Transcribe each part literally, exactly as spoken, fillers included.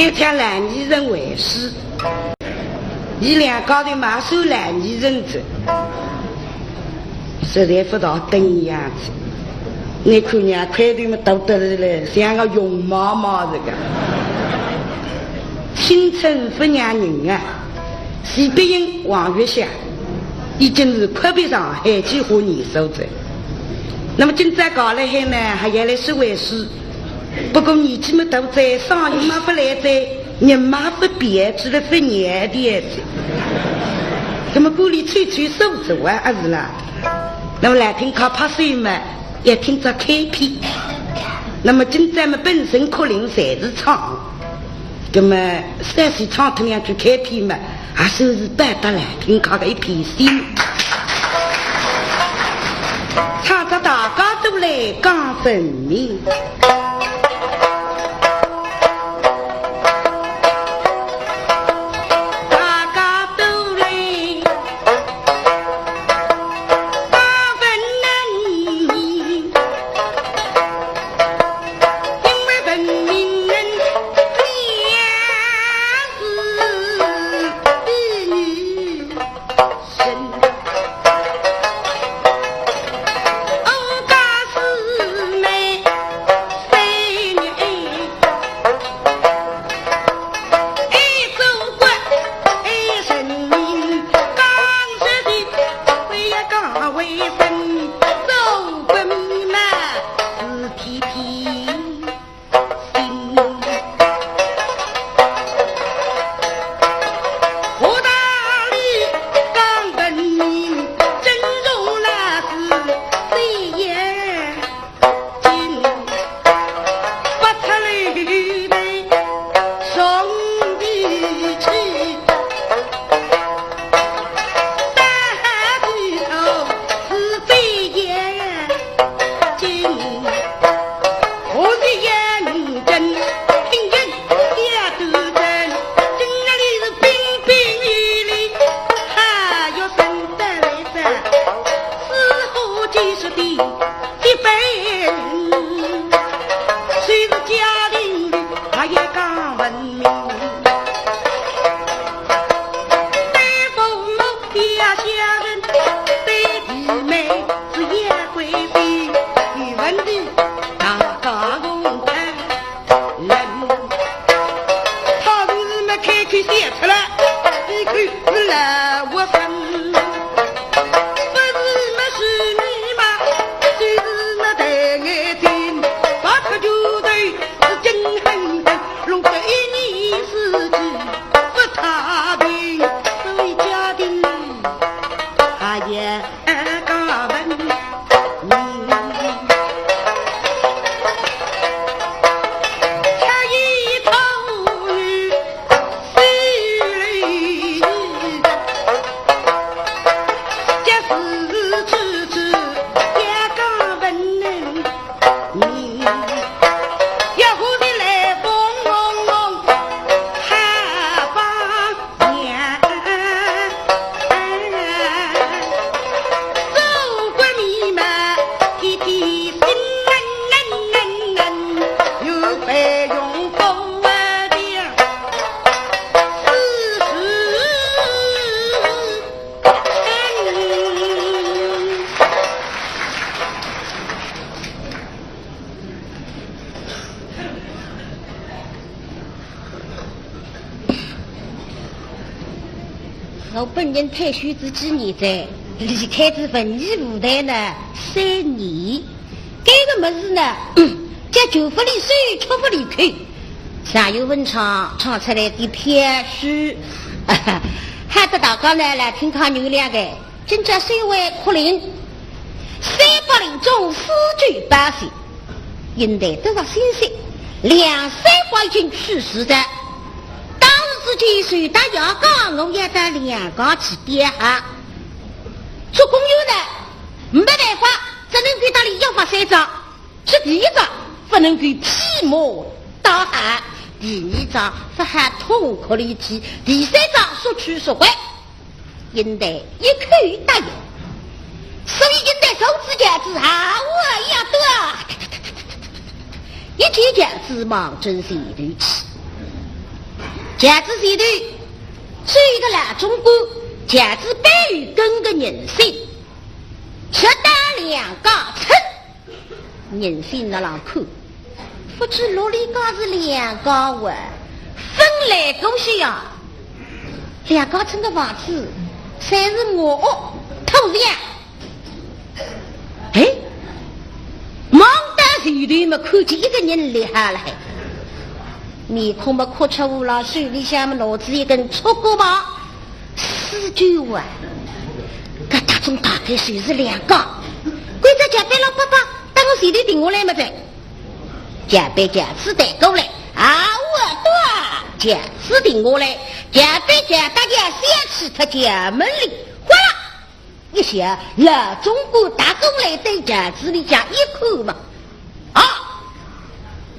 一条烂泥人为师，伊两家头嘛算烂泥人子，实在勿大登样子。你看人家块头嘛大得来，像个熊猫猫这个。青春勿让人啊，徐悲鸿、王月霞已经是阔别上海几化年数哉。那么今朝搞了海呢，还要来说为师。 不过年纪么大哉，声音么勿来哉，人么勿变，只能勿念的哉。那么故里吹吹手指啊，还是啦。那么来听卡拍手嘛，也听着开篇。那么今朝么本身可能侪是唱，那么稍许唱脱两句开篇嘛，也算是表达来听卡个一片心。唱着大家都来讲分明。 大家都来讲分明，因为分明人也是女人。 我本人退休之几年哉，离开仔文艺舞台呢，三年。搿个物事呢，叫酒勿离手，曲勿离口。常有文唱，唱出来个飘虚。喊得大家呢来听看有两个。 今朝三位哭灵，三百零中四九八岁，现在得了新息，两三百已经去世的。当时之间，随大爷讲，我要到两家去点哈。做工友呢，没办法，只能够搭里要发三张。 这第一张不能够披麻戴孝，第二张不好痛哭流涕，第三张速去速回。现在一口答应，所以现在手指甲子啊，我也断，一节甲子望准前头去。轿子前头，走一个老总管，轿子背后跟个人参，直到两家村。人参那浪看，勿知哪里家是两家哇，分来过去呀，两家村个房子，侪是瓦屋、土墙。 哎，望到前头么，看见一个人立好了海，面孔么哭出乌了，手里向么拿仔一根竹篙棒，四周啊，搿当中大概就是两家。关照轿班老伯伯，搭我前头停下来么哉。轿班轿子抬过来，啊，我到，轿子停下来，轿班轿搭轿子要去脱轿门里，哗啦！ 一歇，老总管踏过来，对轿子里向一看嘛，啊，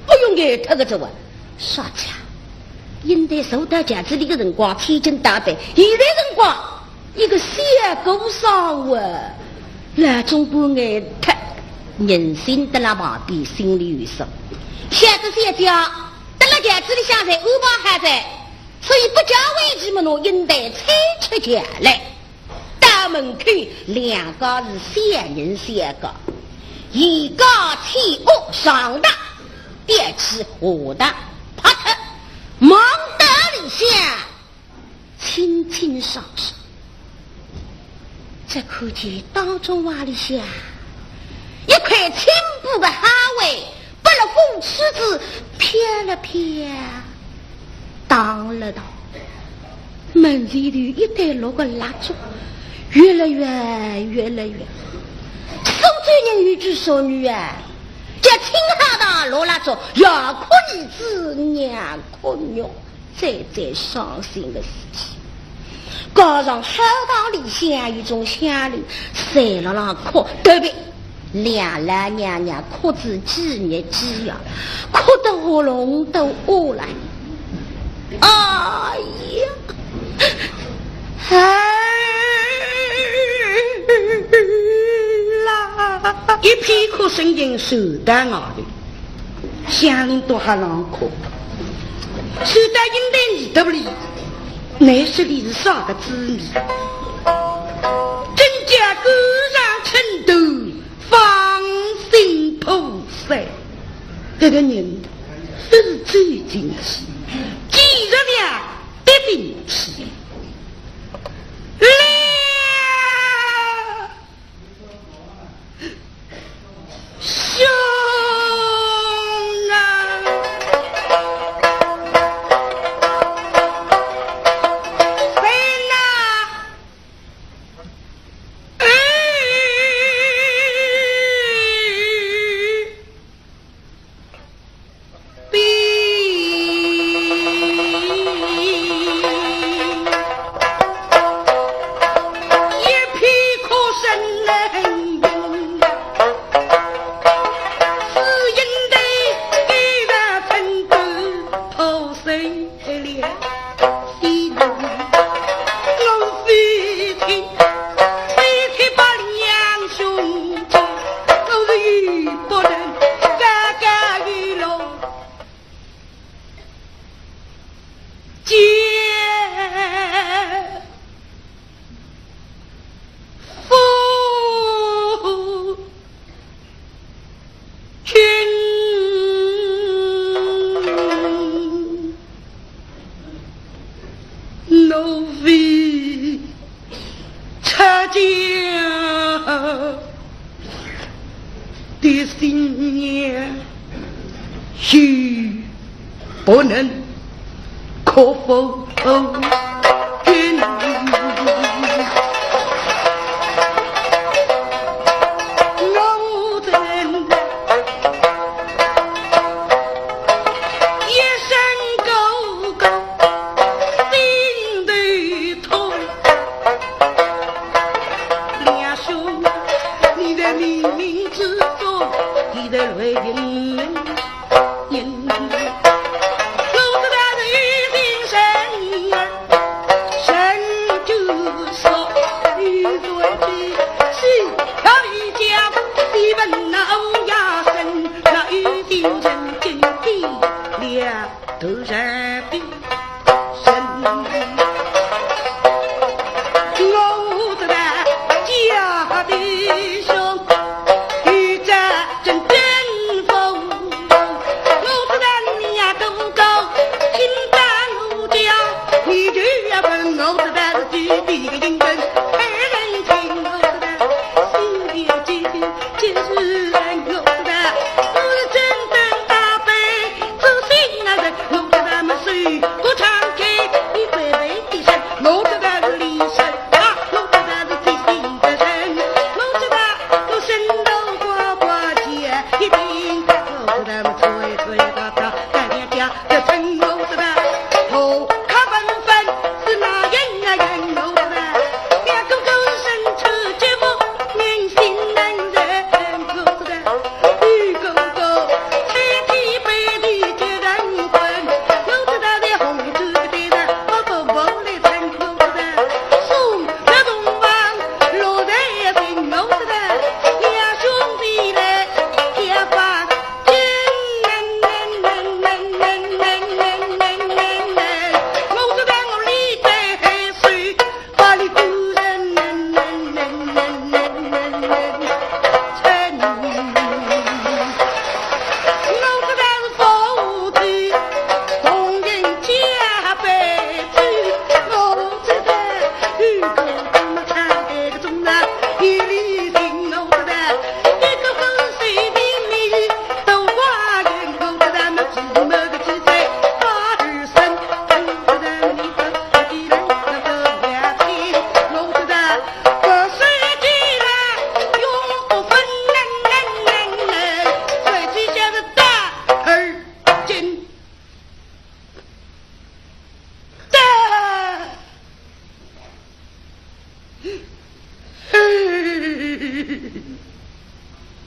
哎哟，呆脱个哉哇！啥介？应该坐到轿子里个辰光，披巾打扮，现在辰光，一个小和尚哇！老总管呆脱，人参蹲辣旁边心里有数。晓得小姐，蹲辣轿子里向侪安排好哉，所以不加为之么，拿应台搀出轿来。 到门口，两家是小人小家，一家天屋上搭，吊起下搭，拍脱，望到里向，清清爽爽。只看见当中哇里向，一块青布个哈围，拨了风吹仔飘了飘，荡了荡。 门前头一对绿个蜡烛，越来越，越来越。苏州人有句俗语啊，叫“青海棠绿蜡烛，爷哭儿子，娘哭肉”，最最伤心个事体。加上海棠里向有种香料，侪辣浪哭，特别 两老娘娘哭仔几日几夜，哭得喉咙都哑了。哎呀，哎啦！一片哭声音传到外头，乡邻都还浪哭，传到应台耳朵里，难说里是啥个滋味？真叫官场称头 放心菩萨，搿个人勿是走进去，几十年跌进去。来，兄啊！谁呐？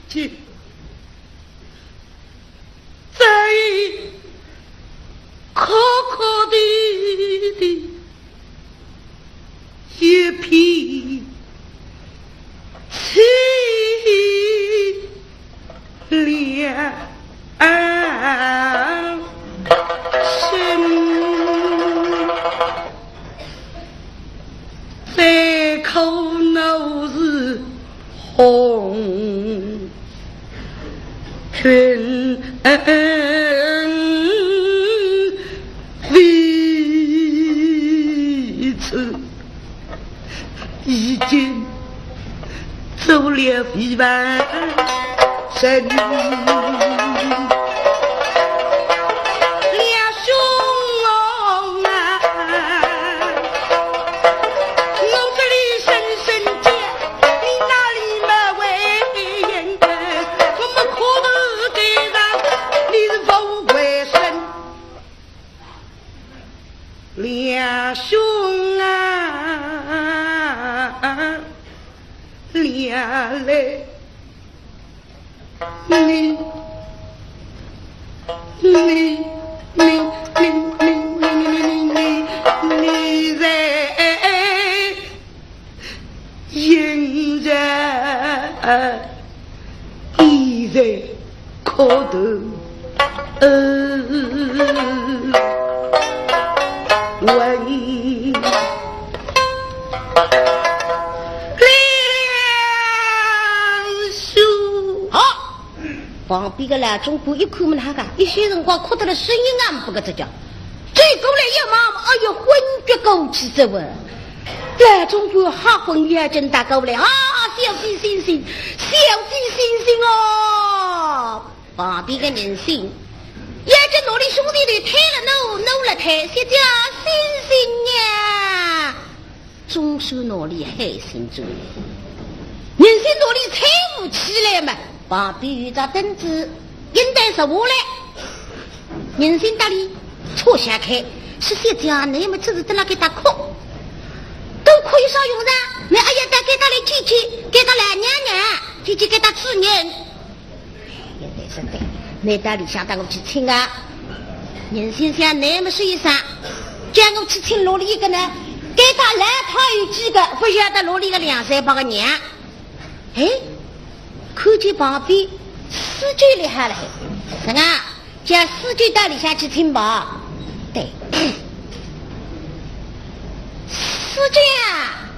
去，再苦苦的的一片凄凉声。 再苦我是红军为此，已经 做了一万人。梁兄啊，我这里深深见，你哪里没为人看？我们可不给他，你是不为生。 梁兄啊，梁来，你，你，你，你，你在 现在，你在苦头，呃，问梁兄。好，旁边个老总管一看么，哪个？一歇辰光哭得了声音也勿得了。 转过来一望，哎呀，昏厥过去哉喂。老总管吓昏，要紧踏过来，啊，小姐醒醒，小姐醒醒哦！旁边个人醒，要紧拿俚兄弟头推了弄，弄了推，小姐醒醒呀！ 总算拿俚喊醒哉。人醒拿俚搀扶起来嘛，旁边有只凳子，应当坐下来。人醒搭俚坐下去，说小姐啊，倷么只是在那给他哭，都哭有啥用场？倷阿要到该搭来见见，该搭老娘娘，见见该搭主人。 现在是对，倷到里向搭我去请啊。人醒想，倷么说一声，叫我去请哪里一个呢？该搭老太有几个，勿晓得哪里个两三百个娘。哎，看见旁边四舅厉害了，是啊，叫四舅到里向去请吧。对，四舅啊，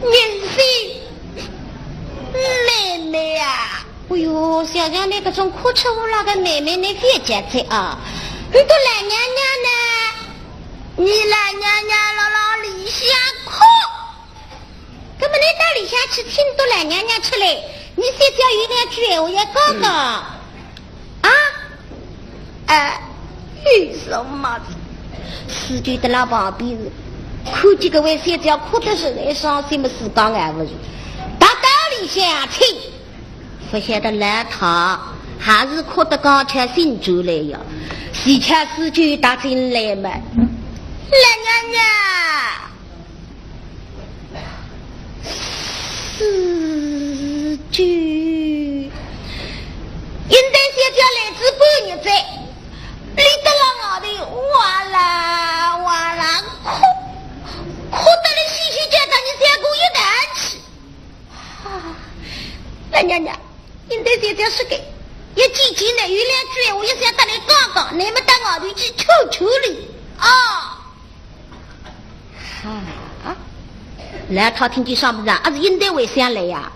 人醒，妹妹啊！哎哟，想想倷搿种哭出乌拉个妹妹，倷覅急哉啊！倷个老娘娘呢？倷老娘娘辣辣里向哭。搿么倷到里向去请倷老娘娘出来，倷小姐有两句闲话要讲讲。 啊？哎，有什么？四舅在那旁边是，看见搿位小姐哭得实在伤心么，自家挨勿住。踏到里向去，勿晓得老太还是哭得刚巧醒转来呀，是叫四舅踏进来嘛。老娘娘， 四舅，应当小姐来仔半日哉，俚蹲辣外头哇啦哇啦哭，哭得来歇歇叫得倷三姑一担气。啊，老娘娘，应当小姐说个，一见见呢，有两句闲话，我也想搭倷讲讲，倷么到外头去求求俚。啊。 啊，老太听见啥物事啊？阿是应当会想来呀？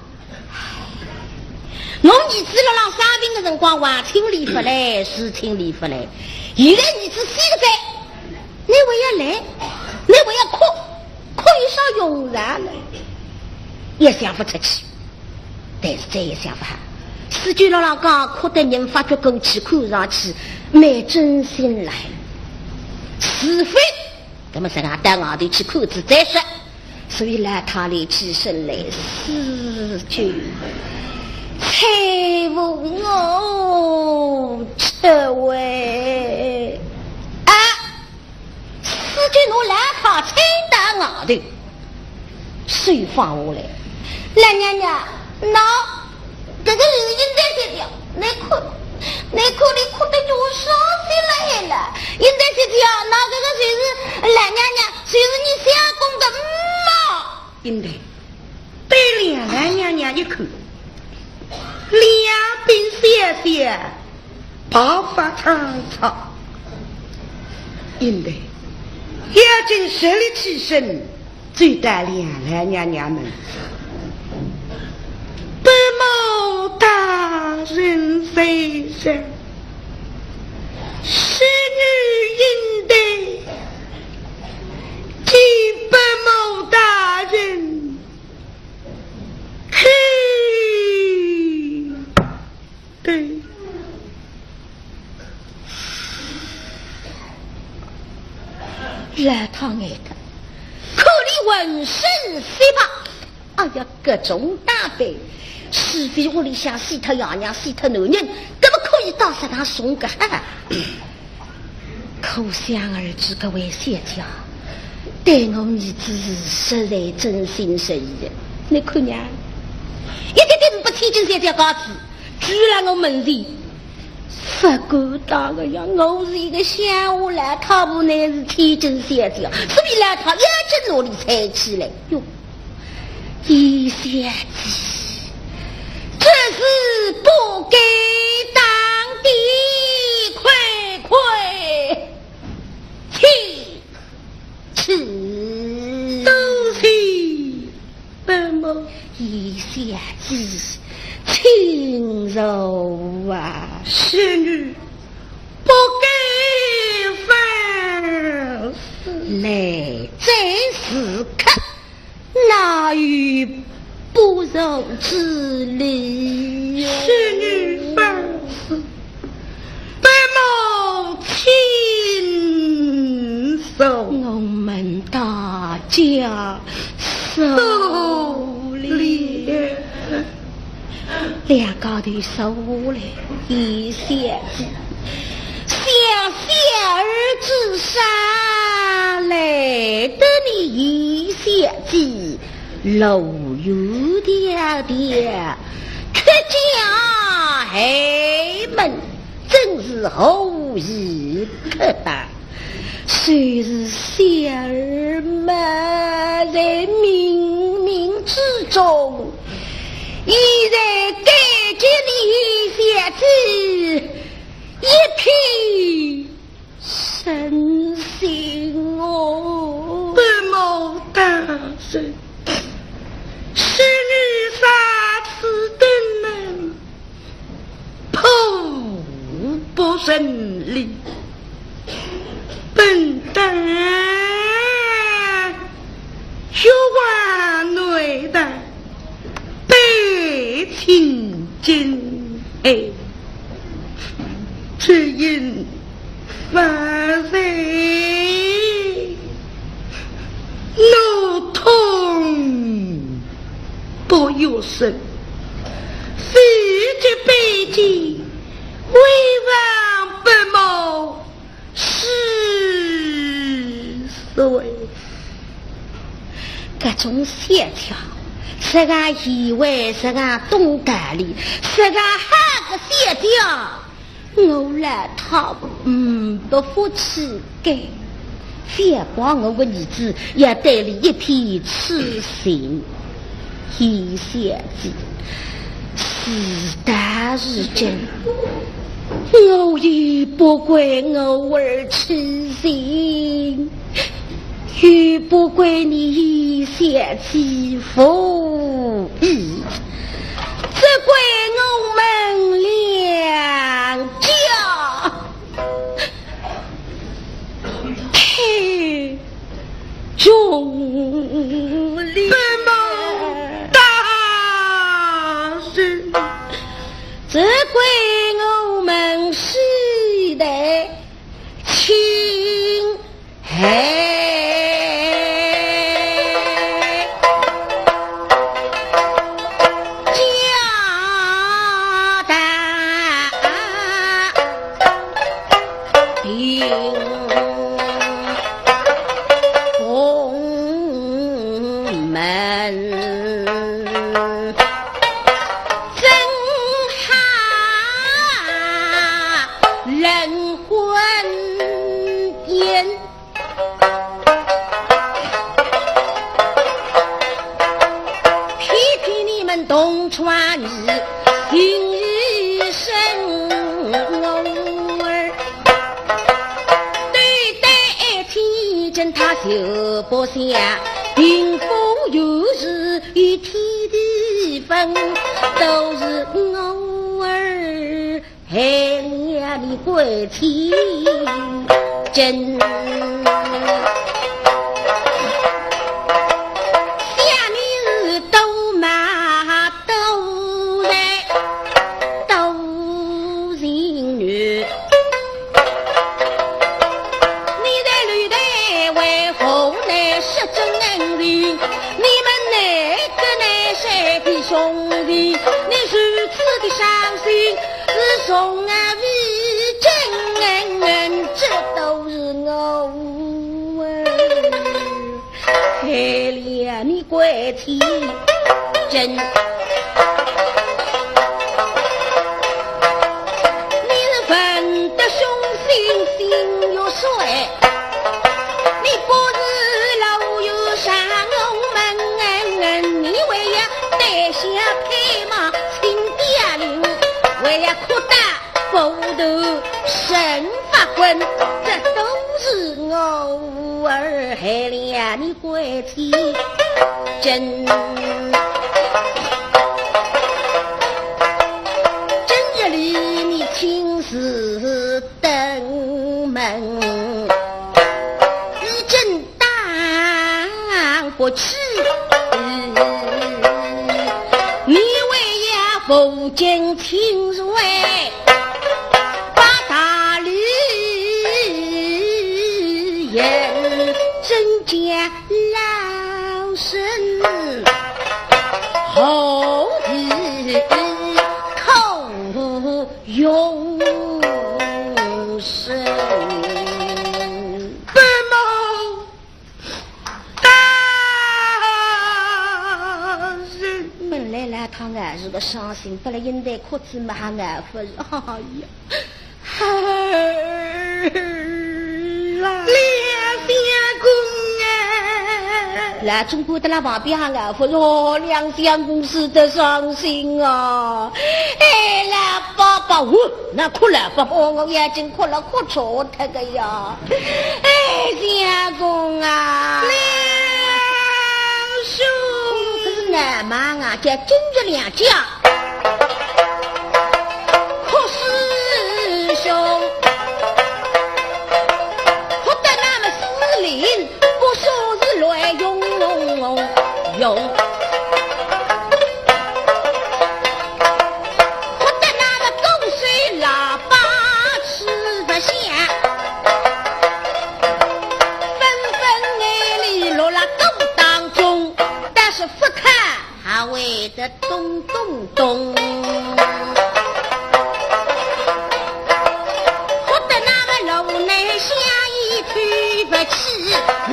我儿子辣辣生病个辰光，横请俚勿来，竖请俚勿来。现在儿子死个哉，倷还要来，倷还要哭，哭有啥用场呢？也想勿出去。 但是再也想勿好，四舅辣辣讲，哭得人发觉过去，看上去蛮真心来。除非，搿么实梗到外头去看仔再说。所以老太立起身来，四舅，搀扶我出外。啊！ 四舅拿老太搀到外头，手放下来，老娘娘，喏，搿个是应台姐姐，倷看，倷看，倷看得叫我伤心了海了。应台姐姐啊，喏，搿个就是老娘娘，就是你相公的姆妈。应台对两老娘娘一看，两鬓萧萧，白发苍苍。应台要紧立起身， 走到两老娘娘门前。伯母大人在上，侄女应台见伯母大人。嘿。 对。老太哀得，看俚浑身雪白。哎呀，搿种打扮，除非屋里向死脱爷娘，死脱男人，搿么可以到啥场送个哈。 可想而知，搿位小姐对我儿子是实在真心实意的。倷看呀，一点点勿拨天津小姐架子，居然我门前勿敢当个呀。我是一个乡下老太婆，倷是天津小姐，所以老太要紧拿俚搀起来。哟， 应小姐，这是不该当的，快快起去。多谢伯母。应小姐，请坐啊。侄女不敢放肆。来者是客， 哪有不入之理呀？侄女放肆，伯母请坐。我们大家受礼。 两家头坐下来，应小姐，想想儿子啥来得你应小姐，路远迢迢，客家寒门，真是何以客吧？ 虽是小儿嘛，在冥冥之中，已然感激你应小姐一片深情哦。伯母大人，侄女在此等候， 迫不及待，本当欲往南堂拜请金安，只因 方才怒痛不欲生，非急悲间，唯望伯母恕罪。搿种小姐，实梗贤惠，实梗懂道理，实梗好个小姐， 我老太婆，嗯，不服气个，反而我个儿子要对俚一片痴心。应小姐，事到如今，我也不怪我儿痴心。 又不怪你应小姐无意，只怪我们两家太重了。伯母大人，只怪我们世代 清寒。家大庭。就不像，并无有时与天地分，都是我儿害了你鬼妻真。下面是都骂都在都情愿。 你在楼台为何来失真恩情？你们哪个来谁的兄弟？你如此的伤心，是从来未曾恩恩，这都是我儿害了你鬼妻真。 你是笨得凶心心又衰，你不是老有上门，你为呀带下配马亲爹娘，为呀哭得不得神发昏，这都是我儿害了你 为妻真。今日里你亲自登门，一阵打不起，你为呀父亲亲如爱，把大礼言真讲 老身何以可容身？本mol大人。本来啦，他也是个伤心，本来应该哭仔嘛，还熬勿住，哎呀。 梁相公啊！老总管得了旁边啊，我说梁相公死得伤心啊！哎，老伯伯，我那哭了，伯伯，我眼睛哭了，哭错脱个呀！哎，相公啊！梁兄，可是俺妈啊，叫今日两家 哭势凶，哭得那么四邻不说是乱哄哄，哭得那么狗水喇叭吃不下，纷纷眼泪落了沟当中，但是不看 还会得咚咚咚。哭得那么楼内响也推不起，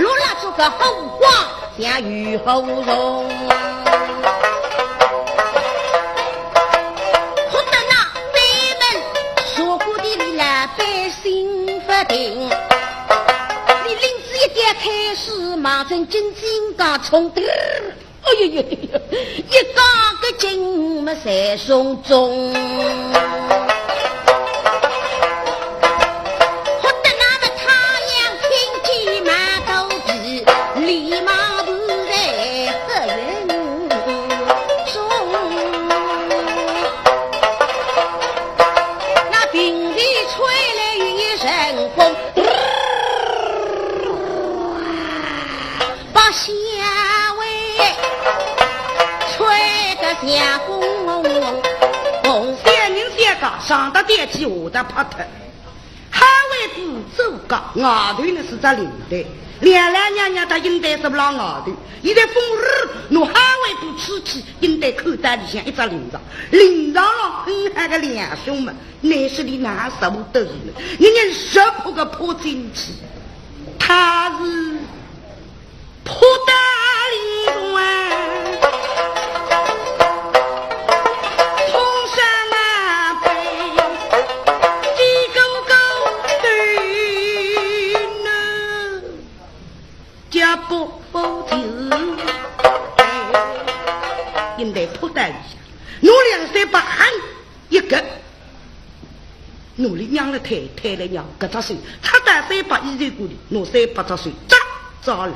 落了这个后花像雨后虫。哭得那北门坐过的老百姓不停，你领子一点开始马上进京赶冲的。 哎呦呦呦呦，一家个亲没在送终。哭得那么太阳天气蛮肚皮，礼貌不在不言中。那平地吹来一阵风， 把香味吹得像风。小人小家，上得殿去，下得拍脱。哈外布做家，外头呢是只领带，两老娘娘搭应该是辣外头。现在风儿拿哈外布吹起，应该扣到里向一只领场，领场浪很好个两兄妹，乃是里哪舍不得呢？人家舍不得扑进去，他是 扑得里乱，碰上那杯，几个个对呢，家不不停，应该扑得里向，拿两三把hand一个。 拿俚让了推，推了让，搿只手，插到三伯衣袖管里，拿三伯只手抓糟了，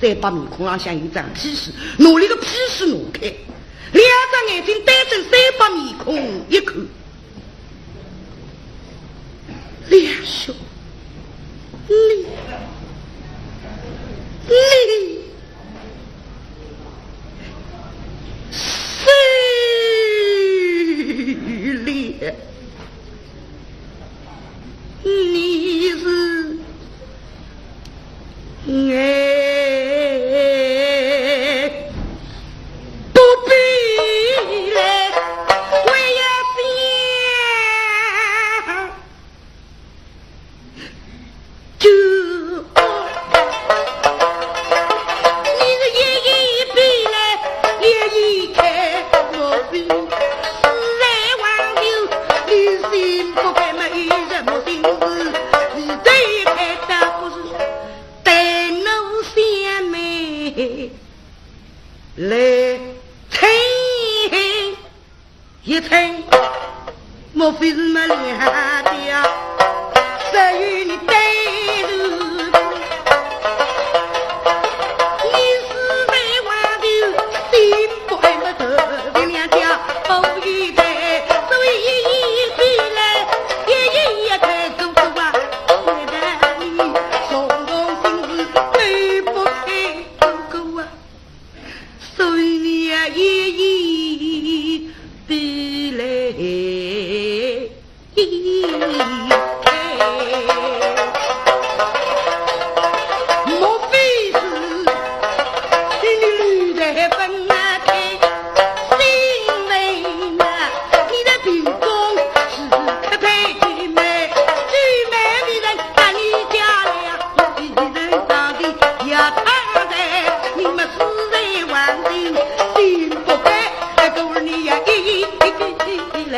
三伯面孔浪向有张批示，拿俚个批示拿开，两只眼睛对准三伯面孔一看，梁兄，你，你死了。 你是哎，不必来为呀想，就你是一一比来，一一看，我比 实在望求你心腹间么有什么心事，你对待不是对我相妹来称一称，莫非是么两家，只有你对是 你是在外头心不安么得病两家，不依赖，所以一一起来，一一也太做作啊。现在你重重心事对不起哥哥啊，所以你呀一一比来。 莫非是你绿台分啊开，因为嘛，你的病功是特别的美，最美的人把你嫁了，我一人上的也看在你们四人王的心不甘，都是你呀，一一一一一来。